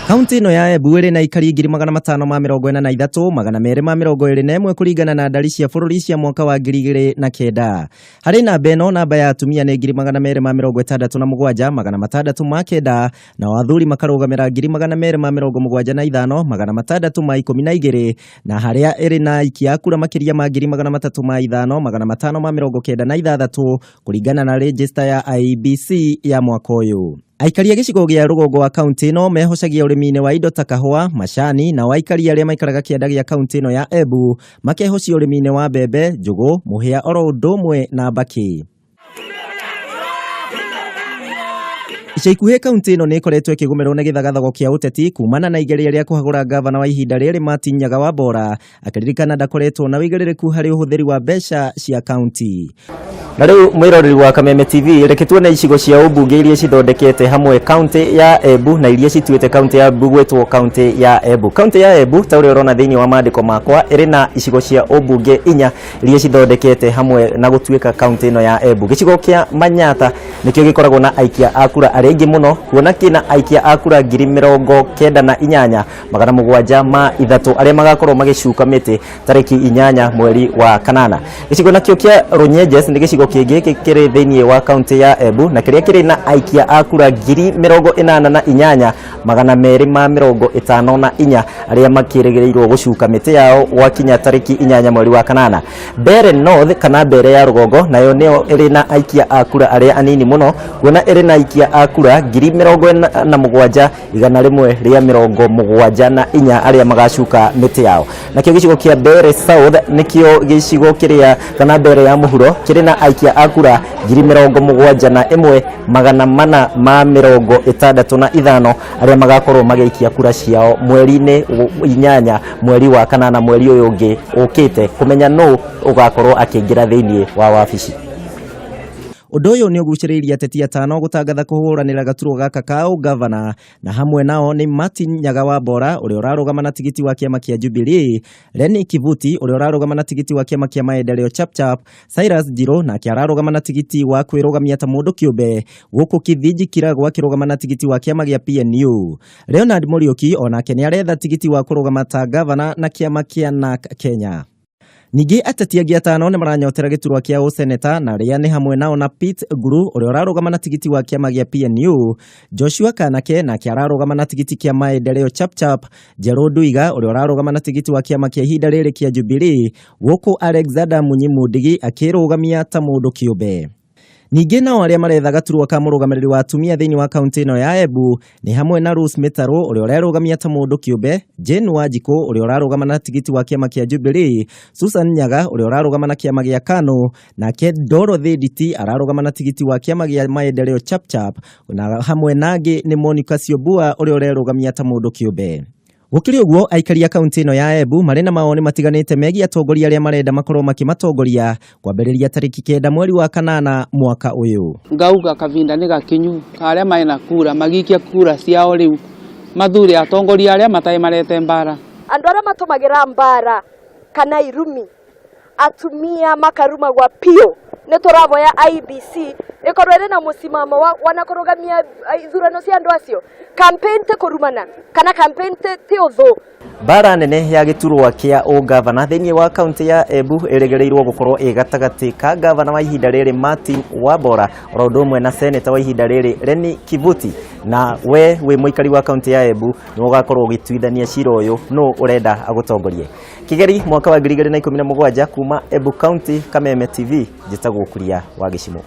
Kaunti ĩno ya Embu ĩrĩ na aikari 543,221 kũringana na ndari cia bũrũri cia mwaka wa 2009. Harĩ namba ĩno, namba ya atumia nĩ 267,609, nao athuri makarũgamĩra 275,612, na harĩa ĩrĩ na aikia a kura makĩria ma 305,596 kũringana na rejista ya IEBC ya mwaka ũyũ. Aikari a gĩcigo gĩa rũgongo wa kaunti ĩno mehocagia ũrĩmi-inĩ wa indo ta kahũa, macani, nao aikari arĩa maikaraga kĩanda gĩa kaunti ĩno ya Embu makehocia ũrĩmi-inĩ wa mbembe, njũgũ, mũhĩa oro ũndũ ũmwe na mbakĩ. Ica ikuhĩ kaunti ĩno nĩ ĩkoretwo ĩkĩgũmĩrwo nĩ gĩthagathago kĩa ũteti kumana na igeria rĩa kũhagũra ngavana wa ihinda rĩrĩ Martin Nyaga wa Bora, akĩririkana ndakoretwo na ũigĩrĩrĩku harĩ ũhũthĩri wa mbeca cia kaunti. Na rĩu mwĩroreri wa Kameme TV, reke tuone icigo cia ũmbunge iria cithondekete hamwe kaunti ya Embu na iria cituĩte kaunti ya Embu gwĩtwo kaunti ya Embu. Kaunti ya Embu ta ũrĩa ũrona thĩinĩ wa maandĩko makwa ĩrĩ na icigo cia ũmbunge inya iria cithondekete hamwe na gũtuĩka kaunti ĩno ya Embu. Gĩcigo kĩa Manyata nĩkĩo gĩkoragwo na aikia a kura arĩa aingĩ mũno, kuona kĩna aikia a kura 98,703 arĩa magakorwo magĩcuka mĩtĩ tarĩki 8 mweri wa kanana. Gĩcigo nakĩo kĩa Runyenjes nĩ gĩcigo kĩngĩ kĩrĩ thĩinĩ wa kaunti ya Embu na kĩrĩa kĩrĩ na aikia a kura 88,254 arĩa makĩrĩgĩrĩirwo gũcuka mĩtĩ yao gwakinya tarĩki 8 mweri wa kanana. Mbeere North kana Mbeere ya rũgongo nayo nĩyo ĩrĩ na aikia a kura arĩa anini mũno, kuona ĩrĩ na aikia a kura 47,174 arĩa magacuka mĩtĩ yao. Nakĩo gĩcigo kĩa Mbeere South nĩkĩo gĩcigo kĩrĩa kana Mbeere ya mũhuro kĩrĩ na aikia a kura 71,465 arĩa magakorwo magĩikia kura ciao mweri-inĩ 8 mweri wa kanana mweri ũyũ ũngĩ ũkĩte kũmenya nũ ũgakorwo akĩingĩra thĩinĩ wa wabici. Ũndũ ũyũ nĩ ũgucĩrĩirie ateti atano gũtangatha kũhũranĩra gaturwa gaka ka ũgavana, na hamwe nao nĩ Martin Nyaga wa Bora ũrĩa ũrarũgama na tigiti wa kĩama kĩa Jubilee, Lenny Kivuti ũrĩa ũrarũgama na tigiti wa kĩama kĩa Maendeleo Chapchap, Cyrus Njiru nake ararũgama na tigiti wa kwĩrũgamia ta mũndũ kĩũmbe, gũkũ Kithinji Kiragu akĩrũgama na tigiti wa kĩama gĩa PNU. Leonard Muriuki onake nĩ aretha tigiti wa kũrũgama ta gavana na kĩama kĩa NARC Kenya. Ningĩ ateti angĩ atano nĩ maranyotera gĩturwa kĩa ũseneta, na arĩa nĩ hamwe nao na Pete Nguru ũrĩa ũrarũgama na tigiti wa kĩama gĩa PNU, Joshua Kanake nake ararũgama na tigiti kĩa Maendeleo Chapchap, Njerũ Nduiga ũrĩa ũrarũgama na tigiti wa kĩama kĩa ihinda rĩrĩ kĩa Jubilee, gũkũ Alexander Munyi Mundigi akĩrũgamia ta mũndũ kĩũmbe. Ningĩ nao arĩa maretha gaturwa ka mũrũgamĩrĩri wa atumia thĩinĩ wa kaunti ĩno ya Embu nĩ hamwe na Rose Mĩtarũ ũrĩa ũrerũgamia ta mũndũ kĩũmbe, Jane Wanjikũ ũrĩa ũrarũgama na tigiti wa kĩama kĩa Jubilee, Susan Nyaga ũrĩa ũrarũgama na kĩama gĩa KANU, nake Dorothy Nditi ararũgama na tigiti wa kĩama gĩa Maendeleo Chapchap, na hamwe na angĩ nĩ Monica Siobua ũrĩa ũrerũgamia ta mũndũ kĩũmbe. Gũkĩrĩ ũguo, aikari a kaunti ĩno ya Embu marĩ na mawoni matiganĩte megiĩ atongoria arĩa marenda makorwo makĩmatongoria kwambĩrĩria tarĩki 9 mweri wa kanana mwaka ũyũ. Ngauga kavinda nĩ gakinyu karĩa marĩ na kura magikia kura ciao rĩu mathure atongoria arĩa matarĩ marete mbara. Andũ arĩa matũmagĩra mbara kana irumi atumia makarumagwa piũ, nĩ tũravoya IEBC ĩkorwo ĩrĩ na mũsimamo wana kũrũgamia ithurano cia andũ acio. Campaign ti kũrumana kana campaign ti ũthũ. Mbara nene ya gĩturwa kĩa ũgavana thĩinĩ wa kaunti ya Embu ĩrĩgĩrĩirwo gũkorwo ĩ gatagatĩ ka gavana wa ihinda rĩrĩ Martin Wambora oro ũndũ ũmwe na seneta wa ihinda rĩrĩ Lenny Kivuti. Na we wĩ mũikari wa kaunti ya Embu nĩ ũgakorwo ũgĩtuithania cira ũyũ nũ ũrenda agũtongorie. Kigeri mwaka wa 2017 kuma Embu County, Kameme TV, njĩtagwo Kuria wa Gĩcimũ.